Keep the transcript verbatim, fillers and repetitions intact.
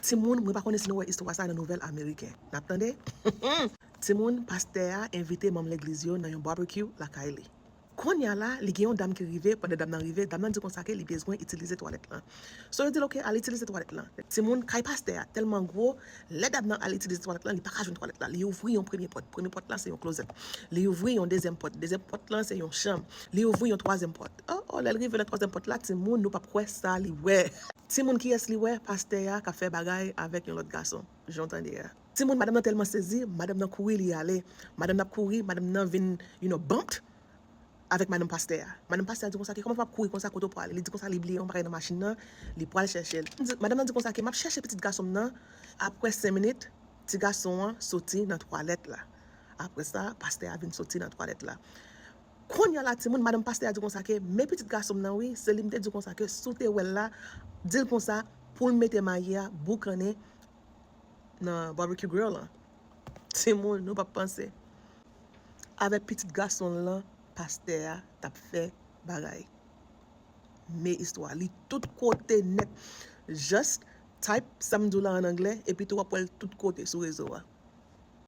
Timoun, mwen pa konnen si nou wè istwa sa nan nouvèl ameriken. N ap tande? Timoun, pastè a envite manm legliz yo nan yon barbecue lakay li. Kounye a la, li gen yon dam ki rive, pandan dam nan rive, dam nan di konsa ke li bezwen itilize twalèt lan. So, yo di l, "Ok, al itilize twalèt lan." Timoun, kay pastè a tèlman gwo, lè dam nan al itilize twalèt lan, li pa ka jwenn twalèt la. Li ouvri yon premye pòt. Premye pòt la, se yon klozèt. Li ouvri yon dezyèm pòt. Dezyèm pòt lan, se yon chanm. Li ouvri yon twazyèm pòt. Oh, oh, lè l rive nan twazyèm pòt la, timoun, nou p ap kwè sa li wè. Timoun, kiyès li wè? Pastè a k ap fè bagay avèk yon lòt gason. Jan w tande a. Timoun, madanm nan tèlman sezi, madanm nan kouri li ale. Madanm nan ap kouri, madanm nan vin, you know, bumped avèk madanm pastè a. Madanm pastè a di konsa ke, "Kòman w ap kouri konsa, kote w prale?" Li di konsa li bliye yon bagay nan machin nan, li pral chèche l. Li di, madanm nan di konsa ke, "M ap chèche pitit gason m nan." Apre senk minit, ti gason an soti nan twalèt la. Apre sa, pastè a vin soti nan twalèt la. Kounye a la, timoun, madanm pastè a di konsa ke, "Men pitit gason m nan wi, se li m te di konsa ke si w te wè l la, di l konsa pou l mete mayi a boukannen nan barbecue grill lan." Timoun, nou p ap panse. Avèk pitit gason l lan, pastè a t ap fè bagay. Men istwa, li tout kote nèt. Just type sa m di w la an anglè, epi tou w ap wè l tout kote sou rezo a.